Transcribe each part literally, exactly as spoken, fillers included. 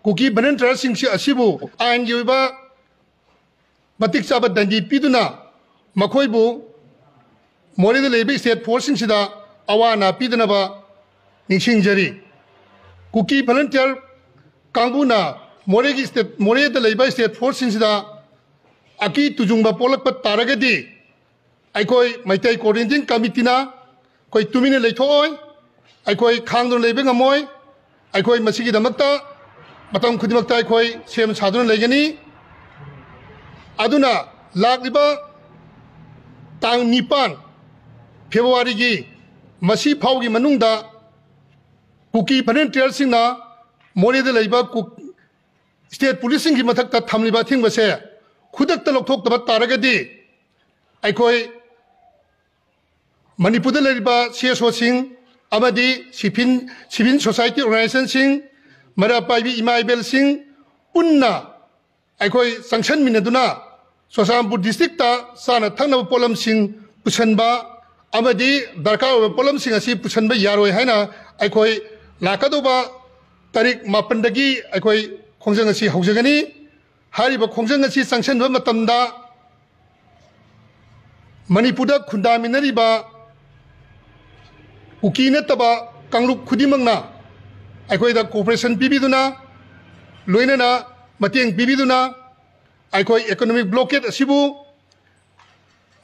ꯀꯨꯀꯤ ꯚꯣꯂꯨꯟꯇꯤꯌꯔꯁꯤꯡꯁꯤ ꯑꯁꯤꯕꯨ ꯑꯥꯏꯟꯒꯤ ꯑꯣꯏꯕ ꯃꯇꯤꯛ ꯆꯥꯕ ꯗꯟꯗꯤ ꯄꯤꯗꯨꯅ ꯃꯈꯣꯏꯕꯨ ꯃꯣꯔꯦꯗ ꯂꯩꯔꯤꯕ ꯁ꯭ꯇꯦꯠ ꯐꯣꯔꯁꯁꯤꯡꯁꯤꯗ ꯑꯋꯥ ꯑꯅꯥ ꯄꯤꯗꯅꯕ ꯅꯤꯡꯁꯤꯡꯖꯔꯤ꯫ ꯀꯨꯀꯤ ꯚꯣꯂꯨꯟꯇꯤꯌꯔ ꯀꯥꯡꯕꯨꯅ ꯃꯣꯔꯦꯒꯤ ꯁ꯭ꯇꯦꯠ, ꯃꯣꯔꯦꯗ ꯂꯩꯕ ꯁ꯭ꯇꯦꯠ ꯐꯣꯔꯁꯁꯤꯡꯁꯤꯗ ꯑꯀꯤ ꯇꯨꯖꯨꯡꯕ ꯄꯣꯛꯂꯛꯄ ꯇꯥꯔꯒꯗꯤ ꯑꯩꯈꯣꯏ ꯃꯩꯇꯩ ꯀꯣꯑꯣꯔꯗꯤꯅꯦꯇꯤꯡ ꯀꯃꯤꯇꯤꯅ ꯑꯩꯈꯣꯏ ꯇꯨꯃꯤꯟꯅ ꯂꯩꯊꯣꯛꯑꯣꯏ, ꯑꯩꯈꯣꯏ ꯈꯥꯡꯗꯨꯅ ꯂꯩꯕ ꯉꯝꯃꯣꯏ꯫ ꯑꯩꯈꯣꯏ ꯃꯁꯤꯒꯤꯗꯃꯛꯇ ꯃꯇꯝ ꯈꯨꯗꯤꯡꯃꯛꯇ ꯑꯩꯈꯣꯏ ꯁꯦꯝ ꯁꯥꯗꯨꯅ ꯂꯩꯒꯅꯤ꯫ ꯑꯗꯨꯅ ꯂꯥꯛꯂꯤꯕ ꯇꯥꯡ ꯅꯤꯄꯥꯟ ꯐꯦꯕ꯭ꯔꯨꯋꯥꯔꯤꯒꯤ ꯃꯁꯤ ꯐꯥꯎꯒꯤ ꯃꯅꯨꯡꯗ ꯀꯨꯀꯤ ꯚꯣꯂꯨꯟꯇꯤꯌꯔꯁꯤꯡꯅ ꯃꯣꯔꯦꯗ ꯂꯩꯕ ꯀꯨꯛ-, ꯁ꯭ꯇꯦꯠ ꯄꯨꯂꯤꯁꯁꯤꯡꯒꯤ ꯃꯊꯛꯇ ꯊꯝꯂꯤꯕ ꯑꯊꯤꯡꯕꯁꯦ ꯈꯨꯗꯛꯇ ꯂꯧꯊꯣꯛꯇꯕ ꯇꯥꯔꯒꯗꯤ ꯑꯩꯈꯣꯏ ꯃꯅꯤꯄꯨꯔꯗ ꯂꯩꯔꯤꯕ ꯁꯤ ꯑꯦꯁ ꯑꯣꯁꯤꯡ ꯑꯃꯗꯤ ꯁꯤꯚꯤꯜ, ꯁꯤꯚꯤꯜ ꯁꯣꯁꯥꯏꯇꯤ ꯑꯣꯔꯒꯅꯥꯏꯖꯦꯁꯟꯁꯤꯡ, ꯃꯩꯔꯥ ꯄꯥꯏꯕꯤ ꯏꯃꯥ ꯏꯕꯦꯜꯁꯤꯡ ꯄꯨꯟꯅ ꯑꯩꯈꯣꯏ ꯆꯪꯁꯟꯃꯤꯟꯅꯗꯨꯅ ꯆꯨꯔꯆꯥꯟꯄꯨꯔ ꯗꯤꯁꯇ꯭ꯔꯤꯛꯇ ꯆꯥꯅ ꯊꯛꯅꯕ ꯄꯣꯠꯂꯝꯁꯤꯡ ꯄꯨꯁꯟꯕ ꯑꯃꯗꯤ ꯗꯔꯀꯥꯔ ꯑꯣꯏꯕ ꯄꯣꯠꯂꯝꯁꯤꯡ ꯑꯁꯤ ꯄꯨꯁꯟꯕ ꯌꯥꯔꯣꯏ ꯍꯥꯏꯅ ꯑꯩꯈꯣꯏ ꯂꯥꯛꯀꯗꯧꯕ ꯇꯥꯔꯤꯛ ꯃꯥꯄꯟꯗꯒꯤ ꯑꯩꯈꯣꯏ ꯈꯣꯡꯖꯪ ꯑꯁꯤ ꯍꯧꯖꯒꯅꯤ꯫ ꯍꯥꯏꯔꯤꯕ ꯈꯣꯡꯖꯪ ꯑꯁꯤ ꯆꯪꯁꯤꯟꯕ ꯃꯇꯝꯗ ꯃꯅꯤꯄꯨꯔꯗ ꯈꯨꯟꯗꯥꯃꯤꯟꯅꯔꯤꯕ ꯀꯨꯀꯤ ꯅꯠꯇꯕ ꯀꯥꯡꯂꯨꯞ ꯈꯨꯗꯤꯡꯃꯛꯅ ꯑꯩꯈꯣꯏꯗ ꯀꯣꯑꯣꯄꯔꯦꯁꯟ ꯄꯤꯕꯤꯗꯨꯅ, ꯂꯣꯏꯅꯅ ꯃꯇꯦꯡ ꯄꯤꯕꯤꯗꯨꯅ, ꯑꯩꯈꯣꯏ ꯏꯀꯣꯅꯣꯃꯤꯛ ꯕ꯭ꯂꯣꯀꯦꯠ ꯑꯁꯤꯕꯨ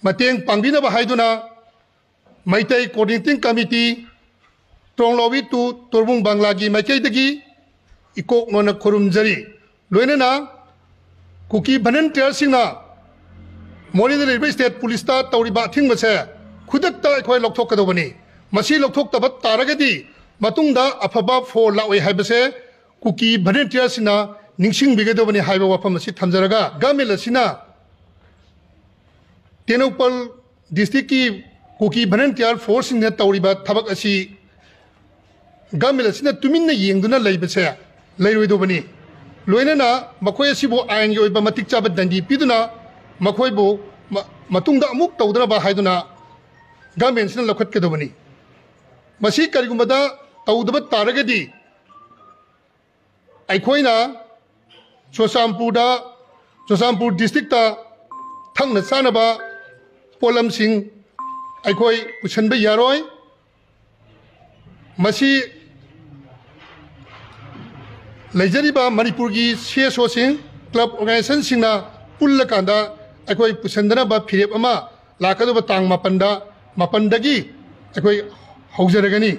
ꯃꯇꯦꯡ ꯄꯥꯡꯕꯤꯅꯕ ꯍꯥꯏꯗꯨꯅ ꯃꯩꯇꯩ ꯀꯣꯑꯣꯔꯗꯤꯅꯦꯇꯤꯡ ꯀꯃꯤꯇꯤ ꯇ꯭ꯔꯣꯡꯂꯥꯎꯕꯤ ꯇꯨ ꯇꯣꯔꯕꯨꯡ ꯕꯪꯂꯥꯒꯤ ꯃꯥꯏꯀꯩꯗꯒꯤ ꯏꯀꯣꯛ ꯅꯣꯟꯅ ꯈꯨꯔꯨꯝꯖꯔꯤ꯫ ꯂꯣꯏꯅꯅ ꯀꯨꯀꯤ ꯚꯣꯂꯨꯟꯇꯤꯌꯔꯁꯤꯡꯅ ꯃꯣꯔꯦꯗ ꯂꯩꯔꯤꯕ ꯁ꯭ꯇꯦꯠ ꯄꯨꯂꯤꯁꯇ ꯇꯧꯔꯤꯕ ꯑꯊꯤꯡꯕꯁꯦ ꯈꯨꯗꯛꯇ ꯑꯩꯈꯣꯏ ꯂꯧꯊꯣꯛꯀꯗꯧꯕꯅꯤ꯫ ꯃꯁꯤ ꯂꯧꯊꯣꯛꯇꯕ ꯇꯥꯔꯒꯗꯤ ꯃꯇꯨꯡꯗ ꯑꯐꯕ ꯐꯣꯜ ꯂꯥꯛꯑꯣꯏ ꯍꯥꯏꯕꯁꯦ ꯀꯨꯀꯤ ꯚꯣꯂꯨꯟꯇꯤꯌꯔꯁꯤꯡꯅ ꯅꯤꯡꯁꯤꯡꯕꯤꯒꯗꯕꯅꯤ ꯍꯥꯏꯕ ꯋꯥꯐꯝ ꯑꯁꯤ ꯊꯝꯖꯔꯒ, ꯒꯃꯦꯟ ꯑꯁꯤꯅ ꯇꯦꯡꯅꯧꯄꯜ ꯗꯤꯁꯇ꯭ꯔꯤꯛꯀꯤ ꯀꯨꯀꯤ ꯚꯣꯂꯨꯟꯇꯤꯌꯔ ꯐꯣꯔꯁꯁꯤꯡꯅ ꯇꯧꯔꯤꯕ ꯊꯕꯛ ꯑꯁꯤ ꯒꯃꯦꯟ ꯑꯁꯤꯅ ꯇꯨꯃꯤꯟꯅ ꯌꯦꯡꯗꯨꯅ ꯂꯩꯕꯁꯦ ꯂꯩꯔꯣꯏꯗꯧꯕꯅꯤ꯫ ꯂꯣꯏꯅꯅ ꯃꯈꯣꯏ ꯑꯁꯤꯕꯨ ꯑꯥꯏꯟꯒꯤ ꯑꯣꯏꯕ ꯃꯇꯤꯛ ꯆꯥꯕ ꯗꯟꯗꯤ ꯄꯤꯗꯨꯅ ꯃꯈꯣꯏꯕꯨ ꯃ-, ꯃꯇꯨꯡꯗ ꯑꯃꯨꯛ ꯇꯧꯗꯅꯕ ꯍꯥꯏꯗꯨꯅ ꯒꯃꯦꯟꯁꯤꯅ ꯂꯧꯈꯠꯀꯗꯕꯅꯤ꯫ ꯃꯁꯤ ꯀꯔꯤꯒꯨꯝꯕꯗ ꯇꯧꯗꯕ ꯇꯥꯔꯒꯗꯤ ꯑꯩꯈꯣꯏꯅ ꯆꯨꯔꯆꯥꯟꯄꯨꯔꯗ, ꯆꯨꯔꯆꯥꯟꯄꯨꯔ ꯗꯤꯁꯇ꯭ꯔꯤꯛꯇ ꯊꯛꯅ ꯆꯥꯅꯕ ꯄꯣꯠꯂꯝꯁꯤꯡ ꯑꯩꯈꯣꯏ ꯄꯨꯁꯤꯟꯕ ꯌꯥꯔꯣꯏ꯫ ꯃꯁꯤ ꯂꯩꯖꯔꯤꯕ ꯃꯅꯤꯄꯨꯔꯒꯤ ꯁꯤ ꯑꯦꯁ ꯑꯣꯁꯤꯡ, ꯀ꯭ꯂꯕ ꯑꯣꯔꯒꯅꯥꯏꯖꯦꯁꯟꯁꯤꯡꯅ ꯄꯨꯜꯂꯀꯥꯟꯗ ꯑꯩꯈꯣꯏ ꯄꯨꯁꯤꯟꯗꯅꯕ ꯐꯤꯔꯦꯞ ꯑꯃ ꯂꯥꯛꯀꯗꯧꯕ ꯇꯥꯡ ꯃꯥꯄꯟꯗ, ꯃꯥꯄꯟꯗꯒꯤ ꯑꯩꯈꯣꯏ ꯍꯧꯖꯔꯒꯅꯤ꯫